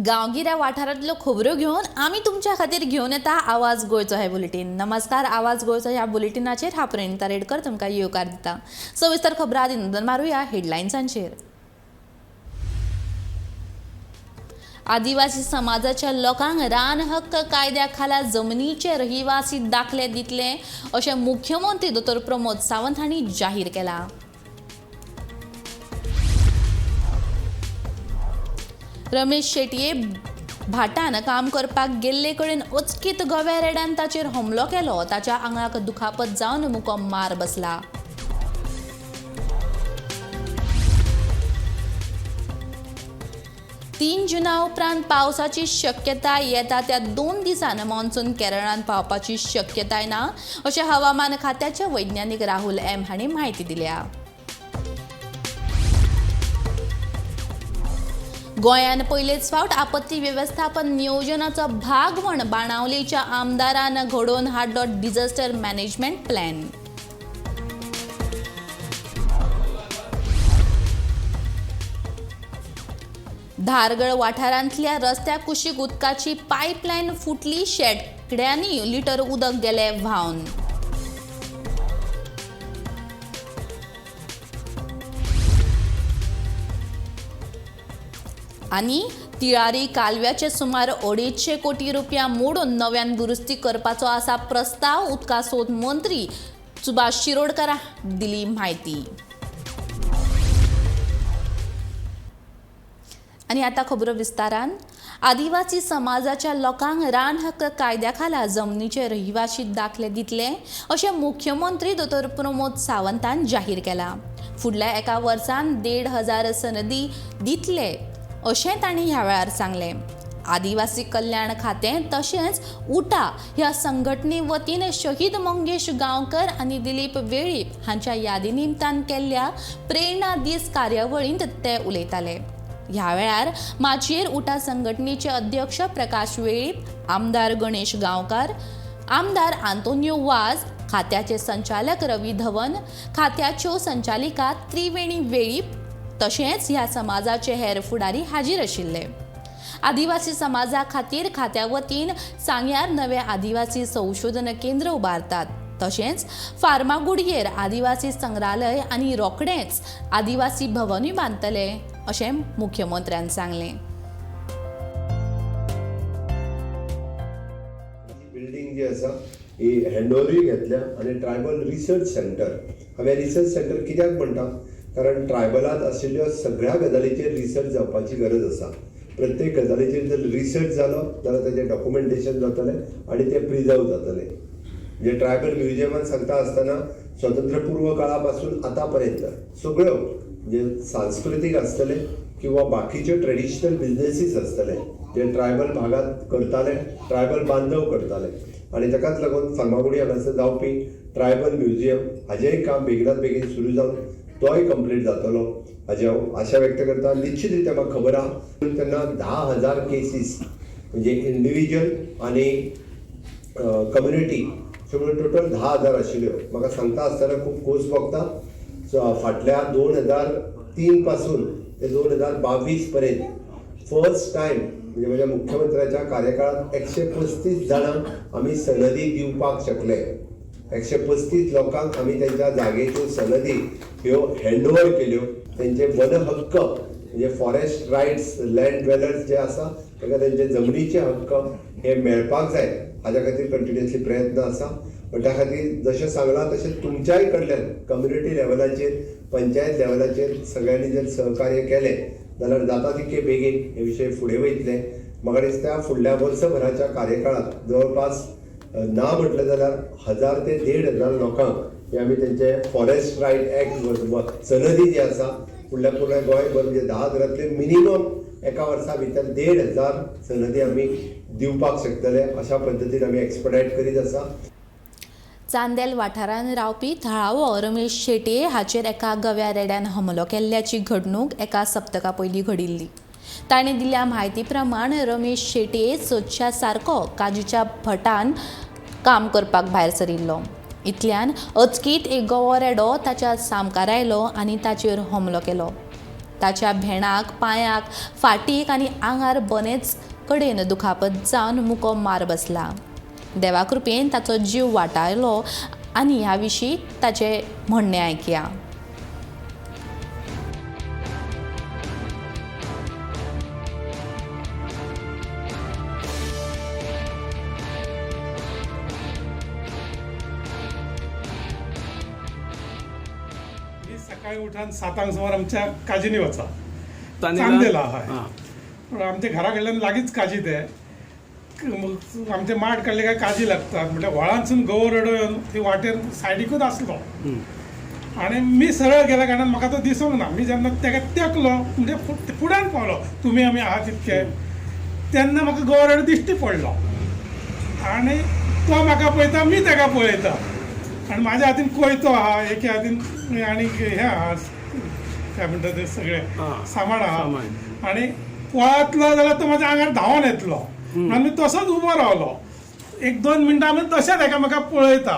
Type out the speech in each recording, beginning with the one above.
गांवगिऱ्या वाठारांतल्यो खबरो घेवन आमी तुमच्या खातीर घेवन येता आवाज गोंयचो हे बुलेटीन. नमस्कार, आवाज गोंयचो ह्या बुलेटिनाचेर हांव प्रणिता रेडकर तुमकां येवकार दिता. सविस्तर खबरां आदी नदर मारुया हेडलायन्सांचेर. आदिवासी समाजाच्या लोकांक रान हक्क कायद्या खाला जमनीचे रहिवासी दाखले दितले अशें मुख्यमंत्री दोतोर प्रमोद सावंत हांणी जाहीर केलां. रमेश शेटये भाटान काम करपाक गेल्ले कडेन अचकीत गव्या रेड्यान ताचेर हमलो केलो. ताच्या आंगाक दुखापत जावन मुको मार बसला. तीन जुना उपरांत पावसाची शक्यताय येता त्या 2 दिसान मॉन्सून केरळांत पावपाची शक्यताय ना अशें हवामान खात्याचे वैज्ञानिक राहुल एम हांणी म्हायती दिल्या. गोंयान पयलेच फावट आपत्ती वेवस्थापन नियोजनाचो भाग म्हण बाणावलेच्या आमदारान घडोवन हाडलो डिझास्टर मॅनेजमेंट प्लॅन. धारगळ वाठारांतल्या रस्त्या कुशीक उदकाची पायपलायन फुटली, शेंकड्यांनी लिटर उदक गेलें व्हांवन. आनी तिळारी कालव्याचे सुमार 250 कोटी रुपया मोडून नव्यान दुरुस्ती करपाचो आसा प्रस्ताव, उदका स्रोत मंत्री सुभाष शिरोडकर दिली म्हायती. आनी आतां खबरो विस्तारान. आदिवासी समाजाच्या लोकांक रान हक्क कायद्या खाला जमनीचे रहिवाशी दाखले दितले अशें मुख्यमंत्री दोतोर प्रमोद सावंतान जाहीर केलां. फुडल्या एका वर्सान 1500 सनदी दितले अशें तांणी ह्या वेळार सांगलें. आदिवासी कल्याण खातें तशेंच उटा ह्या संघटने वतीन शहीद मंगेश गांवकर आनी दिलीप वेळीप हांच्या यादी निमतान केल्ल्या प्रेरणा दीस कार्यावळींत ते उलयताले. ह्या वेळार माचयेर उटा संघटनेचे अध्यक्ष प्रकाश वेळीप, आमदार गणेश गांवकार, आमदार आंतोनियो वाज, खात्याचे संचालक रवी धवन, खात्याच्यो संचालिका त्रिवेणी वेळीप तशेंच ह्या समाजाचे हेर फुडारी हाजीर आशिल्ले. आदिवासी समाजा खातीर खात्या वतीन सांग्यार नवे आदिवासी संशोधन केंद्र उबारतात, तशेंच फार्मागुडयेर आदिवासी संग्रहालय आनी रोखडेंच आदिवासी भवनूय बांदतले अशें मुख्यमंत्र्यान सांगलें. बिल्डींग जी आसा ही हँडओवरूय घेतल्या आनी ट्रायबल रिसर्च सेंटर, हांवें रिसर्च सेंटर कित्याक म्हणटा, कारण ट्रायबलांत आशिल्ल्यो सगळ्या गजालीचेर रिसर्च जावपाची गरज आसा. प्रत्येक गजालीचेर जर रिसर्च जालो जाल्यार ताचें डॉक्युमेंटेशन जातलें आनी तें प्रिजर्व जातलें. म्हणजे ट्रायबल म्युझियमान सांगता आसतना स्वतंत्र पूर्व काळा पासून आतां पर्यंत सगळ्यो म्हणजे सांस्कृतीक आसतले किंवा बाकीच्यो ट्रेडिशनल बिजनेसीस आसतले जे ट्रायबल भागांत करताले, ट्रायबल बांधव करताले आनी ताकाच लागून फार्मागुडी हांगासर जावपी ट्रायबल म्युझियम हाजेंय काम बेगिनात बेगीन सुरू जावन तोय कंप्लीट जातलो हाजी हांव आशा व्यक्त करता. निश्चित रित्या म्हाका खबर आहा तेन्ना 10,000 केसीस म्हणजे इंडिविज्युअल आनी कम्युनिटी अश्यो म्हणून टोटल 10,000 आशिल्ल्यो. म्हाका सांगता आसतना खूब खोस भोगता. फाटल्या 2003 पासून ते 2022 पर्यंत फर्स्ट टायम म्हणजे म्हज्या मुख्यमंत्र्याच्या कार्यकाळांत 135 जाणांक आमी सनदी दिवपाक शकले. 135 लोकांक आमी तेंच्या जागेच्यो सनदी ह्यो हँडओवर केल्यो. तेंचे वन हक्क म्हणजे फॉरेस्ट रायट्स लँड ड्वेलर्स जे आसा ताका तेंचे जमनीचे हक्क हे मेळपाक जाय हाज्या खातीर कंटिन्युअसली प्रयत्न आसा. पण त्या खातीर जशें सांगलां तशें तुमच्याय कडल्यान कम्युनिटी लेवलाचेर, पंचायत लेवलाचेर सगळ्यांनी जर सहकार्य केलें जाल्यार जाता तितके बेगीन हे विशय फुडें वयतले. म्हाका दिसता फुडल्या वर्सभराच्या कार्यकाळांत जवळपास ना म्हटलें जाल्यार 1000 ते 1500 लोकांक हे आमी तेंचे फॉरेस्ट रायट एक्ट सनदी जी आसा फुडल्या पुराय गोंयभर म्हणजे 10,000 मिनिमम एका वर्सा भितर 1500 सनदी आमी दिवपाक शकतले अशा पद्दतीन आमी एक्सपडायट करीत आसा. चांदेल वाठारांत रावपी थळावो रमेश शेटये हाचेर एका गव्या रेड्यान हमलो केल्ल्याची घडणूक एका सप्तका पयलीं घडिल्ली. ताणें दिल्ल्या म्हायती प्रमाण रमेश शेटये सदच्या सारको काजीच्या भटान काम करपाक भायर सरिल्लो. इतल्यान अचकीत एक गवो रेडो ताच्या सामकार आयलो आनी ताचेर हमलो केलो. ताच्या भेणाक, पांयाक, फाटीक आनी आंगार बरेच कडेन दुखापत जावन मुको मार बसला. देवा कृपेन ताचो जीव वाटायलो आनी ह्या विशीं ताचें म्हणणें आयकया. सकाळी उठान 7 सुमार आमच्या काजीनी वचा चांदेला. हय, पूण आमच्या घरा कडल्यान लागींच काजी ते आमचे माड काडले काय काजी लागतात. म्हटल्यार व्हाळांतसून गवो रडो येवन ती वाटेर सायडीकूच आसलो आनी मी सरळ गेल्या कारणान म्हाका तो दिसूंक ना. मी जेन्ना तेका तेकलो म्हणजे फुड्यान पावलो, तुमी आमी आहा तितके, तेन्ना म्हाका गवो रडो दिश्टी पडलो आनी तो म्हाका पळयता, मी तेका पळयता आनी म्हाज्या हातीन कोयतो आहा, एके हातीन आनी हें आहा, काय म्हणटा ते सगळें सामान आहा आनी पळतलो जाल्यार तो म्हाज्या आंगार धांवोन येतलो आनी मी तसोच उबो रावलो. 1-2 मिनटां आमी तशेंच एकामेकाक पळयता.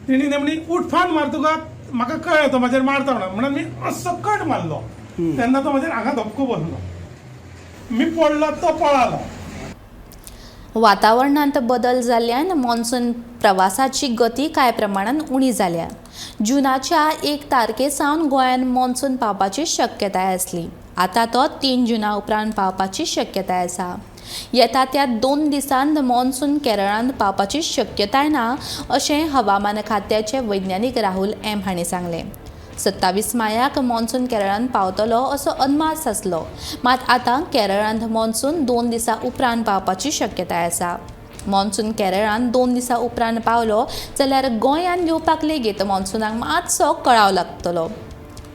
तेणी नेमणी उठफान मार तुका, म्हाका कळ्ळें तो म्हाजेर मारता म्हणून, म्हणून मी असो कट मारलो तेन्ना तो म्हाजेर हांगा धपको बसलो, मी पडलो, तो पळालो. वातावरणांत बदल जाल्ल्यान मॉन्सून प्रवासाची गती कांय प्रमाणान उणी जाल्या. जुनाच्या 1 तारखे सावन गोंयांत मॉन्सून पावपाची शक्यताय आसली. आतां तो 3 जुना उपरांत पावपाची शक्यताय आसा. येता त्या 2 दिसांत मॉन्सून केरळांत पावपाची शक्यताय ना अशें हवामान खात्याचे वैज्ञानीक राहुल एम हांणी सांगलें. 27 मायाक मॉन्सून केरळांत पावतलो असो अदमास आसलो, मात आतां केरळांत मॉन्सून 2 दिसां उपरांत पावपाची शक्यताय आसा. मॉन्सून केरळांत 2 दिसां उपरांत पावलो जाल्यार गोंयांत येवपाक लेगीत मॉन्सूनाक मातसो कळाव लागतलो.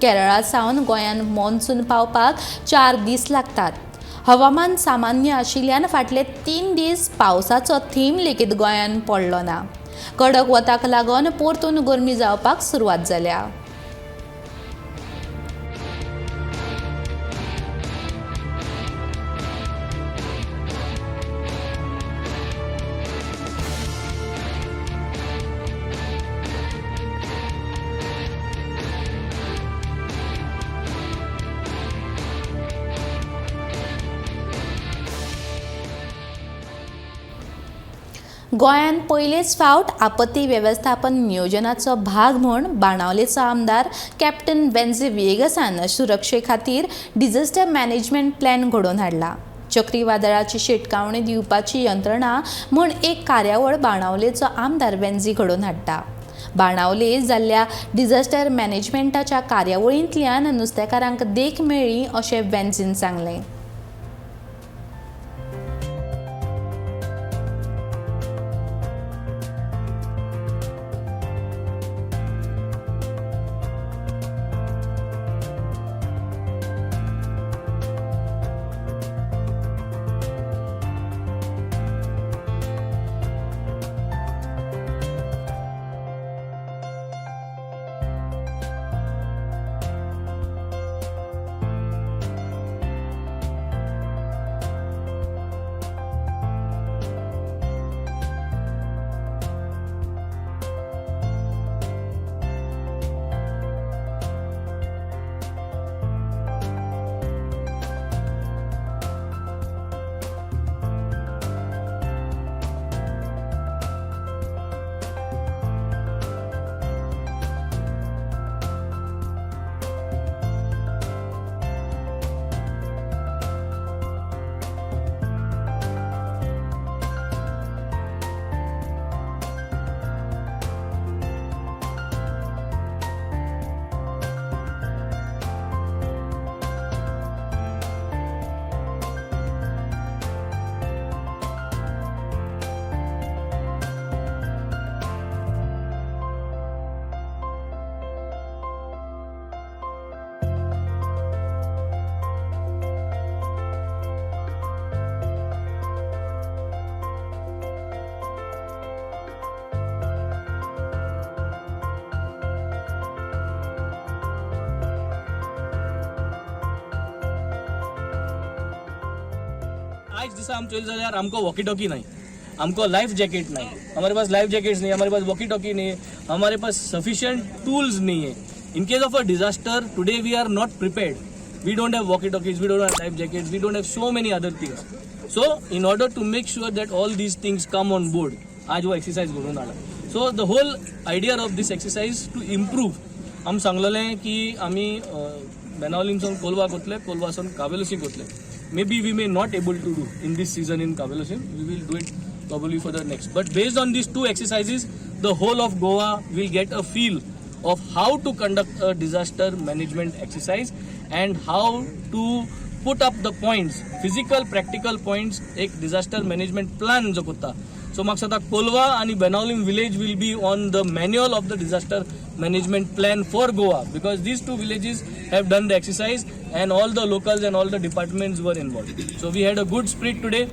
केरळा सावन गोंयांत मॉन्सून पावपाक 4 दीस लागतात. हवामान सामान्य आशिल्ल्यान फाटले 3 दीस पावसाचो थेंब लेगीत गोंयांत पडलो ना. कडक वताक लागून परतून गरमी जावपाक सुरवात जाल्या. गोंयांत पयलेच फावट आपत्ती वेवस्थापन नियोजनाचो भाग म्हूण बाणावलेचो आमदार कॅप्टन वेन्झी व्हिएगसान सुरक्षे खातीर डिझास्टर मॅनेजमेंट प्लॅन घडोवन हाडला. चक्रीवादळाची शिटकावणी दिवपाची यंत्रणा म्हूण एक कार्यावळ बाणावलेचो आमदार वेन्झी घडोवन हाडटा. बाणावले जाल्ल्या डिझास्टर मॅनेजमेंटाच्या कार्यावळींतल्यान नुस्तेकारांक देख मेळ्ळी अशें वेन्झीन सांगलें. आज दिसा आम चोयले जाल्यार आमकां वॉकी टॉकी नाही, आमकां लायफ जैकेट नहीं, हमारे पास लाइफ जैकेट्स नहीं, हमारे पास वॉकी टॉकी नहीं है, हमारे पास सफिशिएंट टूल्स नहीं है. In case of a disaster today we are not prepared. We don't have walkie talkies, we don't have life jackets, we don't have so many other things. So in order to make sure that all these things come on board, आज हो exercise घडोवन हाडला. So the whole idea of this exercise to improve. आमी सांगलेलें की आमी बेनावलीमसून कोलवाक वतले, कोलवासून कावेलोसीक वतले. Maybe we may not able to do in this season in Cavelossim, we will do it probably for the next. But based on these two exercises, the whole of Goa will get a feel of how to conduct a disaster management exercise and how to put up the points, physical, practical points, एक disaster management plan जो कोत्ता. So म्हाका दिसता कोलवा आनी Benaulim village will be on the manual of the disaster management plan for Goa, because these two villages have done the exercise and all the locals and all the departments were involved. So we had a good spirit today.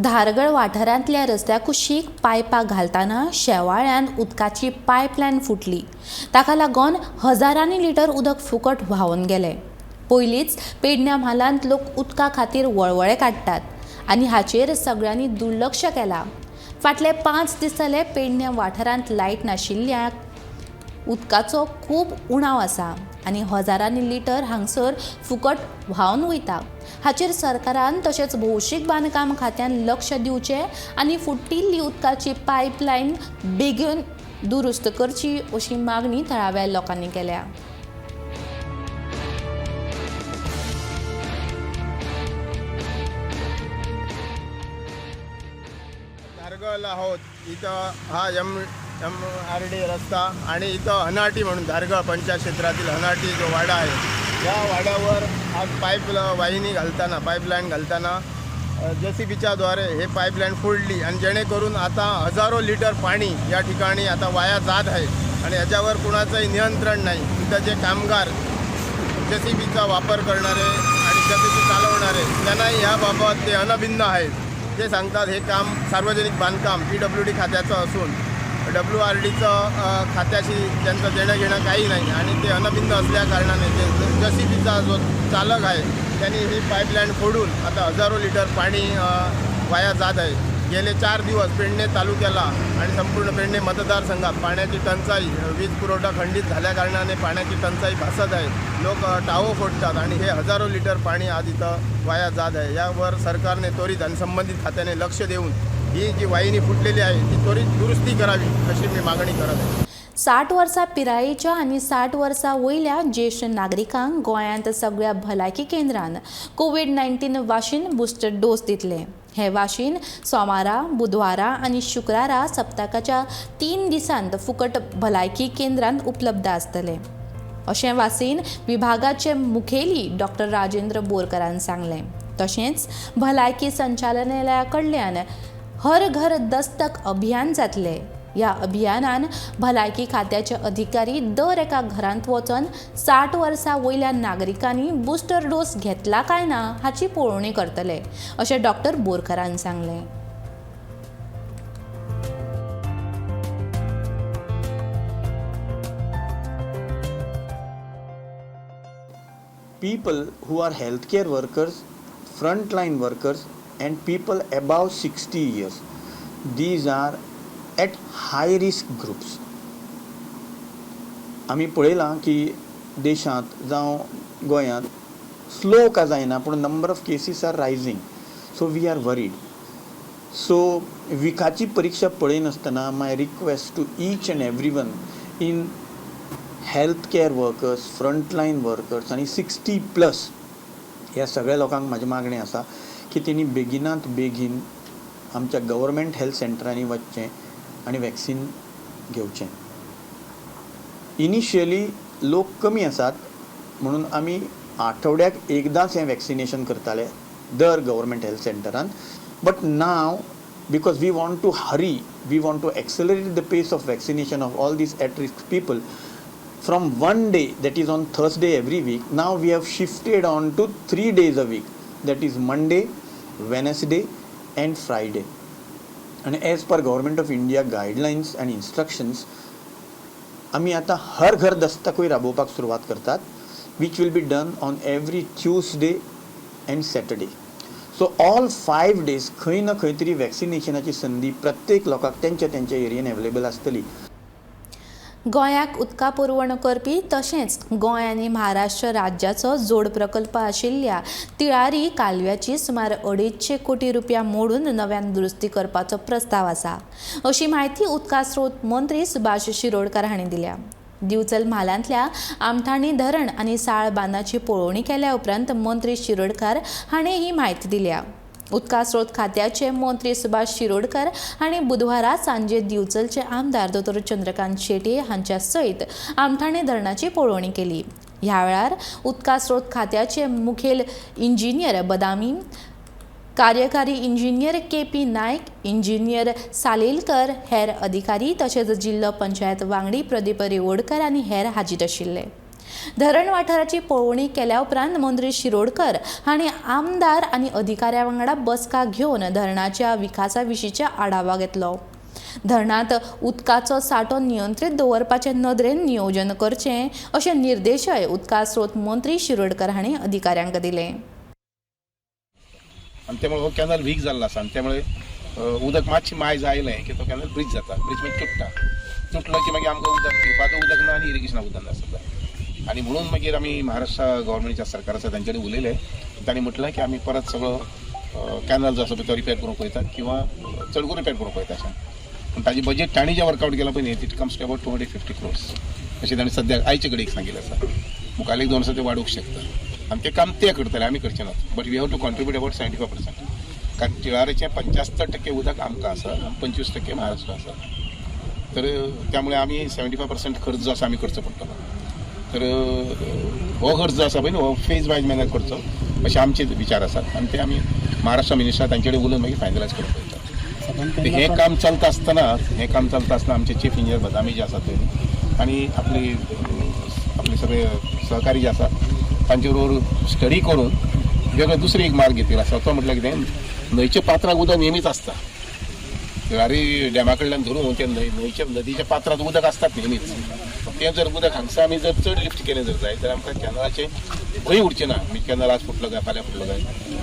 Dhargal वाठारांतल्या रस्त्या कुशीक पायपां घालतना शेवाळ्यान उदकाची pipeline फुटली. ताका लागून हजारांनी litre उदक फुकट व्हांवन गेलें. पयलींच पेडण्या म्हालांत लोक उदका खातीर वळवळे काडटात आनी हाचेर सगळ्यांनी दुर्लक्ष केलां. फाटले 5 दीस जाले पेडण्या वाठारांत लायट नाशिल्ल्याक उदकाचो खूब उणाव आसा आनी हजारांनी लिटर हांगसर फुकट व्हांवन वयता. हाचेर सरकारान तशेंच भौशीक बांदकाम खात्यान लक्ष दिवचें आनी फुटिल्ली उदकाची पायपलायन बेगीन दुरुस्त करची अशी मागणी थळाव्या लोकांनी केल्या. धारगळ आहोत, इथं हा एम एम आर डी रस्ता आणि इथं हनाटी म्हणून धारगळ पंचायत क्षेत्रातील हनाटी जो वाडा आहे, या वाड्यावर आज पाईप वाहिनी घालताना, पाईपलाईन घालताना जेसीबीच्या द्वारे हे पाईपलाईन फोडली आणि जेणेकरून आता हजारो लिटर पाणी या ठिकाणी आता वाया जात आहे आणि याच्यावर कुणाचंही नियंत्रण नाही. तिथं जे कामगार जेसीबीचा वापर करणारे आणि जेसीबी चालवणारे त्यांनाही याबाबत ते अनभिज्ञ आहेत. ते सांगतात हे काम सार्वजनिक बांधकाम PWD खात्याचं असून WRDचं खात्याशी त्यांचं देणं घेणं काही नाही आणि ते अनभिज्ञ असल्याकारणाने जे जेसीबीचा जो चालक आहे त्यांनी ही पाईपलाईन फोडून आता हजारो लिटर पाणी वाया जात आहे. गेले 4 दिवस पेडणे तालुक्याला आणि संपूर्ण पेडणे मतदारसंघात पाण्याची टंचाई, वीज पुरवठा खंडित झाल्याकारणाने पाण्याची टंचाई भासत आहे. लोक टावं फोडतात आणि हे हजारो लिटर पाणी आज इथं वाया जात आहे. यावर सरकारने त्वरित आणि संबंधित खात्याने लक्ष देऊन ही जी वाहिनी फुटलेली आहे ती त्वरित दुरुस्ती करावी अशी मी मागणी करत आहे. 60 वर्सां पिरायेच्या आनी 60 वर्सां वयल्या ज्येश्ठ नागरिकांक गोंयांत सगळ्या भलायकी केंद्रान कोवीड-19 वाशीन बुस्टर डोस दितले. हे वाशीन सोमारा, बुधवारा आनी शुक्रारा सप्तकाच्या 3 दिसांत फुकट भलायकी केंद्रांत उपलब्ध आसतले, अशें वासीन विभागाचे मुखेली डॉक्टर राजेंद्र बोरकरान सांगलें. तशेंच भलायकी संचालनालया कडल्यान हर घर दस्तक अभियान जातले. ह्या अभियानान भलायकी खात्याचे अधिकारी दर एका घरांत वचून 60 वर्सां वयल्या नागरिकांनी बुस्टर डोस घेतला काय ना हाची पळोवणी करतले, अशें डॉक्टर बोरकरान सांगलें. People who are healthcare workers, frontline workers and people above 60 years, these are at high risk groups. आमी पळयलां की देशांत जावं गोंयांत स्लो का जायना पूण number of cases are rising, so we are worried. So विखाची परिक्षा पळयनासतना my request to each and every one in health care workers, frontline workers आनी 60 प्लस ह्या सगळ्या लोकांक म्हाजें मागणें आसा की तेणी बेगिनात बेगीन आमच्या गव्हर्मेंट हेल्थ सेंटरांनी वचचें आनी वॅक्सिन घेवचें. इनिशियली लोक कमी आसात म्हणून आमी आठवड्याक एकदांच हें वॅक्सिनेशन करताले दर गव्हर्मेंट हेल्थ सेंटरान, but now because we want to hurry, we want to accelerate the pace of vaccination of all these at risk people, from 1 day, that is on Thursday every week, now we have shifted on to 3 days a week, that is Monday, Wednesday and Friday. And as per Government of India guidelines and instructions, आमी आतां हर घर दस्तकूय राबोवपाक सुरवात करतात, which will be done on every Tuesday and Saturday. So all 5 days खंय ना खंय तरी वॅक्सिनेशनाची संदी प्रत्येक लोकांक तेंच्या तेंच्या एरियेन अवेलेबल आसतली. गोंयाक उदका पुरवण करपी तशेंच गोंय आनी महाराष्ट्र राज्याचो जोड प्रकल्प आशिल्ल्या तिळारी कालव्याची सुमार 250 कोटी रुपया मोडून नव्यान दुरुस्ती करपाचो प्रस्ताव आसा, अशी म्हायती उदका स्रोत मंत्री सुभाष शिरोडकर हांणी दिल्या. दिवचल म्हालांतल्या आमठाणी धरण आनी साळ बांदाची पळोवणी केल्या उपरांत मंत्री शिरोडकर हांणी ही म्हायती दिल्या. उदका स्रोत खात्याचे मंत्री सुभाष शिरोडकर हांणी बुधवारा सांजे दिवचलचे आमदार दोतोर चंद्रकांत शेट्ये हांच्या सयत आमठाणे धरणाची पळोवणी केली. ह्या वेळार उदका स्रोत खात्याचे मुखेल इंजिनियर बदामी, कार्यकारी engineer K P Naik, engineer Salelkar, हेर अधिकारी तशेंच जिल्लो पंचायत वांगडी प्रदीप रिवोडकर आनी हेर हाजीर आशिल्ले. धरण वाठाराची पळोवणी केल्या उपरांत मंत्री शिरोडकर हांणी आमदार आनी अधिकाऱ्यां वांगडा बसका घेवन धरणाच्या विकासा विशींचो आढावा घेतलो. धरणांत उदकाचो सांठो नियंत्रीत दवरपाचे नदरेन नियोजन करचें अशे निर्देशय उदका स्रोत मंत्री शिरोडकर हांणी अधिकाऱ्यांक दिले. आनी त्यामुळे हो कॅनल वीक जाल्लो आसा आनी त्यामुळे उदक मातशें मायज आयलें की तो कॅनल ब्रिज जाता, ब्रिज मागीर तुट्टा, तुटलो की मागीर आमकां उदक पिवपाचो उदक ना आनी इरिगेशनाक उदक ना सद्दां. आनी म्हणून मागीर आमी महाराष्ट्र गव्हर्मेंटच्या सरकार आसा तांचे कडेन उलयले, तांणी म्हटलें की आमी परत सगळो कॅनल जो आसा पळय तो रिपेर करूंक पळयतात किंवा चड करून रिपेर करूंक पळयता अशें. पूण ताजें बजेट तांणी जें वर्कआवट केलां पळय न्ही, it comes to about 250 crores अशें तांणी सद्याक आयचे कडेन सांगिल्लें आसा. मुखार एक 2 वर्सां ते वाडोवंक शकता आनी तें काम ते करतले, आमी करचे नात. But we have to contribute about 75%, कारण तिळारीचें 75% उदक आमकां आसा, 25% महाराष्ट्र आसा. तर त्यामुळे आमी 75% खर्च जो आसा आमी करचो पडटलो. तर हो खर्च जो आसा पळय न्ही हो फेज वायज मॅनर करचो अशे आमचे विचार आसात आनी ते आमी महाराष्ट्र मिनिस्टर तांचे कडेन उलोवन मागीर फायनलायज करूंक पळयतात. हें काम चलता आसतना आमचे चीफ इंजिनियर बदामी जे आसात ते आनी आपली आपले सगळे सहकारी जे आसात तांचे बरोबर स्टडी करून वेगळो दुसरो एक मार्ग घेतिल्लो आसा. तो म्हटल्यार कितें, न्हंयच्या पात्राक उदक नेहमीच आसता. तिळारी डॅमा कडल्यान धरून ते न्हंयच्या नदीच्या पात्रांत उदक आसतात नेहमीच. तें जर उदक हांगसर आमी जर चड लिफ्ट केलें जर जायत जाल्यार आमकां कॅनलाचें भंय उरचें ना, कॅनल आज फुटलो काय फाल्यां फुटलो काय.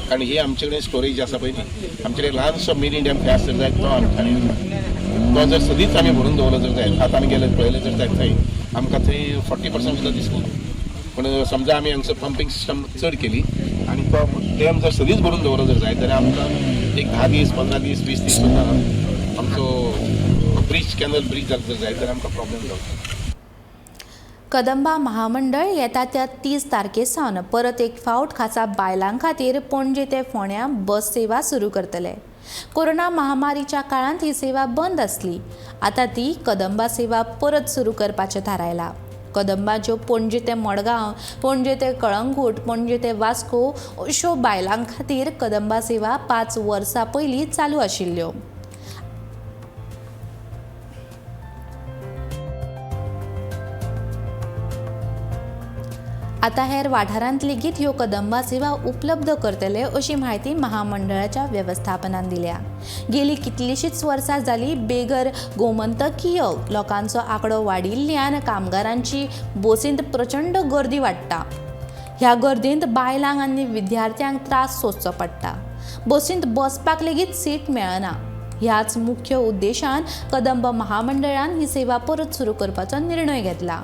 कारण ही आमचे कडेन स्टोरेज आसा पळय न्ही, आमचे कडेन ल्हानसो मिनी डॅम खंय आसत जायत तो आमठाणे आसा, तो जर सदींच आमी भरून दवरलो जर जायत, आतां आमी गेले पळयलें जर जायत थंय आमकां थंय 40% सुद्दां दिसना. पूण समजा आमी हांगसर पंपींग सिस्टम चड केली आनी तो डॅम जर सदींच भरून दवरलो जर जायत जाल्यार आमकां एक 10 दीस 15 दीस 20 दीस सुद्दां आमचो ब्रिज कॅनल ब्रिज जालो जर जायत जाल्यार आमकां प्रॉब्लेम जावचो. कदंबा महामंडळ येता त्या 30 तारखे सावन परत एक फावट खासा बायलां खातीर पणजे ते फोंड्यां बस सेवा सुरू करतले. कोरोना महामारीच्या काळांत ही सेवा बंद आसली, आतां ती कदंबा सेवा परत सुरू करपाचें थारायलां. कदंबाच्यो पणजे ते मडगांव, पणजे ते कळंगूट, पणजे ते वास्को अश्यो बायलां खातीर कदंबा सेवा 5 वर्सां पयलीं चालू आशिल्ल्यो. आतां हेर वाठारांत लेगीत ह्यो कदंबा सेवा उपलब्ध करतले अशी म्हायती महामंडळाच्या वेवस्थापनान दिल्या. गेली कितलींशींच वर्सां जाली बेगर गोमंतकीय लोकांचो आंकडो वाडिल्ल्यान कामगारांची बसींत प्रचंड गर्दी वाडटा. ह्या गर्दींत बायलांक आनी विद्यार्थ्यांक त्रास सोंसचो पडटा. बसींत बसपाक लेगीत सीट मेळना. ह्याच मुख्य उद्देशान कदंब महामंडळान ही सेवा परत सुरू करपाचो निर्णय घेतला.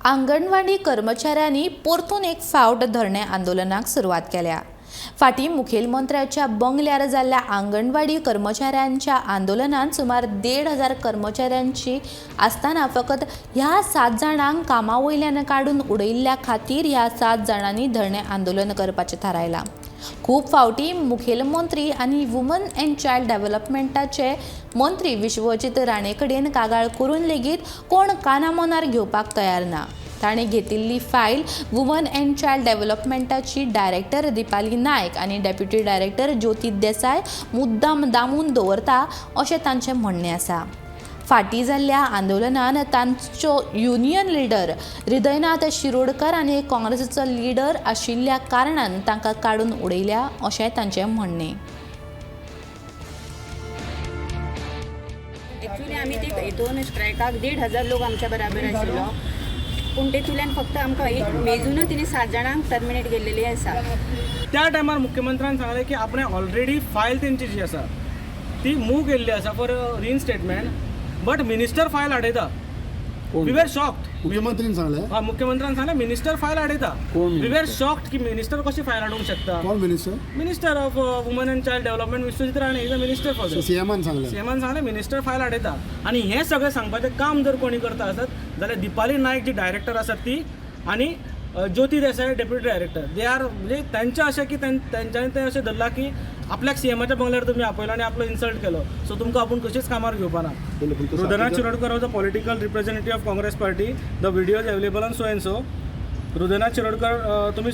आंगणवाडी कर्मचाऱ्यांनी परतून एक फावट धरणे आंदोलनाक सुरवात केल्या. फाटीं मुखेलमंत्र्याच्या बंगल्यार जाल्ल्या आंगणवाडी कर्मचाऱ्यांच्या आंदोलनांत सुमार 1500 कर्मचाऱ्यांची आसतना फकत ह्या 7 जाणांक कामा वयल्यान काडून उडयिल्ल्या खातीर ह्या 7 जाणांनी धरणे आंदोलन करपाचें थारायलां. खूब फावटी मुखेलमंत्री आनी वुमन अँड चायल्ड डेव्हलपमेंटाचे मंत्री विश्वजीत राणे कडेन कागाळ करून लेगीत कोण कानामनार घेवपाक तयार ना. ताणें घेतिल्ली फायल वुमन अँड चायल्ड डेव्हलपमेंटाची डायरेक्टर दीपाली नायक आनी डेप्युटी डायरेक्टर ज्योती देसाय मुद्दाम दामून दवरता अशें तांचें म्हणणें आसा. फाटीं जाल्ल्या आंदोलनान तांचो युनियन लिडर हृदयनाथ शिरोडकर आनी काँग्रेसीचो लिडर आशिल्ल्या कारणान तांकां काडून उडयल्या अशें तांचें म्हणणें. एक्चुअली आमी ते हितून स्ट्रायकाक 1,500 लोक आमच्या बराबर आशिल्लो, पूण तेतूंतल्यान फक्त आमकां एक मेजूनच तिणी 7 जाणांक टर्मिनेट केल्लेली आसा. त्या टायमार मुख्यमंत्र्यान सांगलें की आपणें ऑलरेडी फायल तेंची जी आसा ती मूव केल्ली आसा for reinstatement, but minister file हाडयता. We were shocked. मुख्यमंत्रीन सांगलें? हा, मुख्यमंत्र्यान सांगलें मिनिस्टर फायल हाडयता. We were shocked की मिनिस्टर कशी फायल हाडूंक शकता. कोण minister? Minister of woman and child development Vishwajit Rane is a minister for. सीएमान सांगलें? सीएमान सांगलें मिनिस्टर फायल हाडयता. आनी हें सगळें सांगपाचें काम जर कोणी करता आसत जाल्यार दीपाली नायक जी डायरेक्टर आसात ती आनी Jyoti Desai deputy director, they are म्हणजे तांचें अशें की तेंच्यांनी तें अशें धरलां की आपल्याक सीएमाच्या बंगल्यार तुमी आपयलो आनी आपलो इन्सल्ट केलो, सो तुमकां आपूण कशीच कामार घेवपा ना. Hridaynath Shirodkar was a political representative of Congress party, the video is available on so and so. Hridaynath Shirodkar तुमी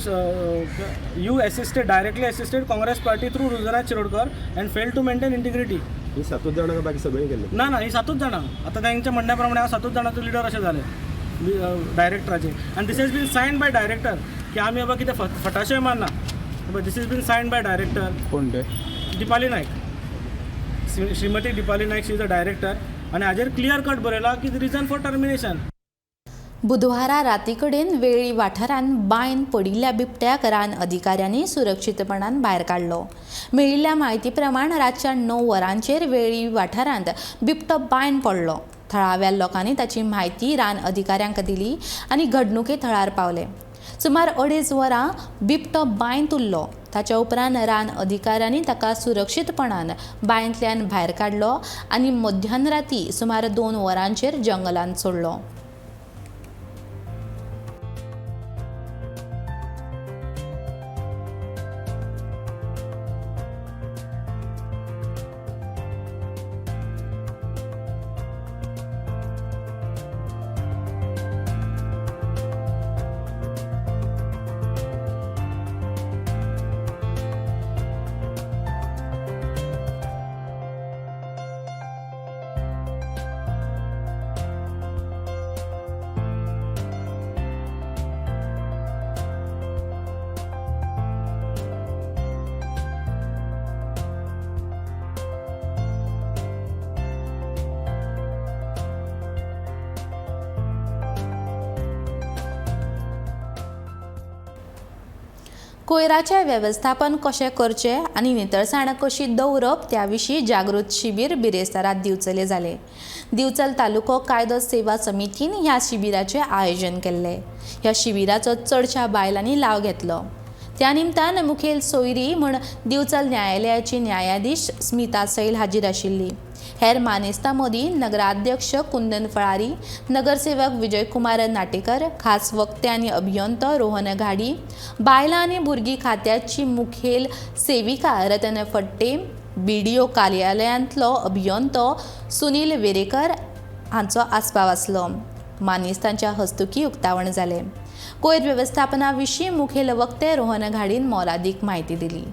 you assisted directly assisted Congress party through Hridaynath Shirodkar and fail to maintain integrity. सातूच जाणां बाकी सगळें केलें ना ना, ही 7 जाणां आतां तांच्या म्हणण्या प्रमाणे हांव 7 जाणांचो लिडर अशें जालें डायरेक्टराचे. आनी this has been signed by director की आमी बाबा कितें फटाशें मारना, this is been signed by director. कोण ते? Deepali Naik, Shrimati Deepali Naik, she is a director. आनी हाजेर क्लियर कट बरयलां की रिजन फॉर टर्मिनेशन. बुधवारा राती कडेन वेळ्ळी वाठारांत बांयन पडिल्ल्या बिबट्याक रान अधिकाऱ्यांनी सुरक्षीतपणान भायर काडलो. मेळिल्ल्या म्हायती प्रमाण रातच्या 9 वरांचेर वेळ्ळी वाठारांत बिबटो बांयन पडलो. थळाव्या लोकांनी ताची म्हायती रान अधिकाऱ्यांक दिली आनी घडणुके थळार पावले. सुमार 2.5 वरां बिबटो बांयंत उरलो. ताच्या उपरांत रान अधिकाऱ्यांनी ताका सुरक्षीतपणान बांयंतल्यान भायर काडलो आनी मध्यान राती सुमार 2 वरांचेर जंगलांत सोडलो. कोयराचें वेवस्थापन कशें करचें आनी नितळसाण कशी दवरप त्या विशीं जागृत शिबीर बिरेस्तारात दिवचले जालें. दिवचल तालुको कायदो सेवा समितीन ह्या शिबिराचें आयोजन केल्लें. ह्या शिबिराचो चडशा बायलांनी लाव घेतलो. त्या निमतान मुखेल सोयरी म्हूण दिवचल न्यायालयाची न्यायाधीश स्मिता सैल हाजीर आशिल्ली. हेर मानेस्तां मदीं नगराध्यक्ष कुंदन फळारी, नगरसेवक विजयकुमार नाटेकर, खास वक्ते आनी अभियंतो रोहन घाडी, बायलां आनी भुरगीं खात्याची मुखेल सेविका रतन फट्टे, बीडीओ कार्यालयांतलो अभियंतो सुनील वेरेकर हांचो आस्पाव आसलो. मानेस्तांच्या हस्तुकीं उक्तावण जालें. कोयर वेवस्थापना विशीं मुखेल वक्ते रोहन घाडीन मोलादीक म्हायती दिली.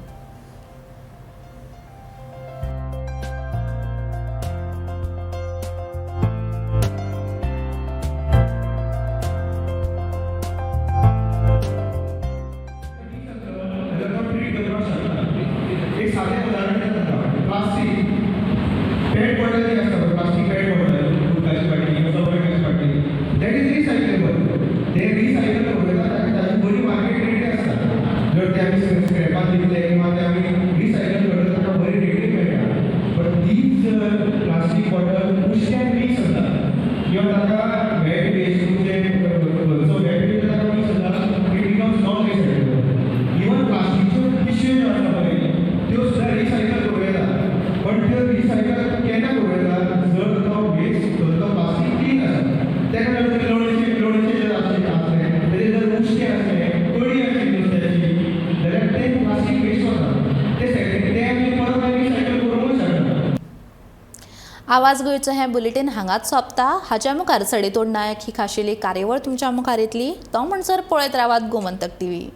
आवाज गोंयचो हें बुलेटीन हांगाच सोंपता. हाच्या मुखार सडेतोड नायक ही खाशेली कार्यावळ तुमच्या मुखार येतली. तो म्हणसर पळयत रावात गोमंतक टीव्ही.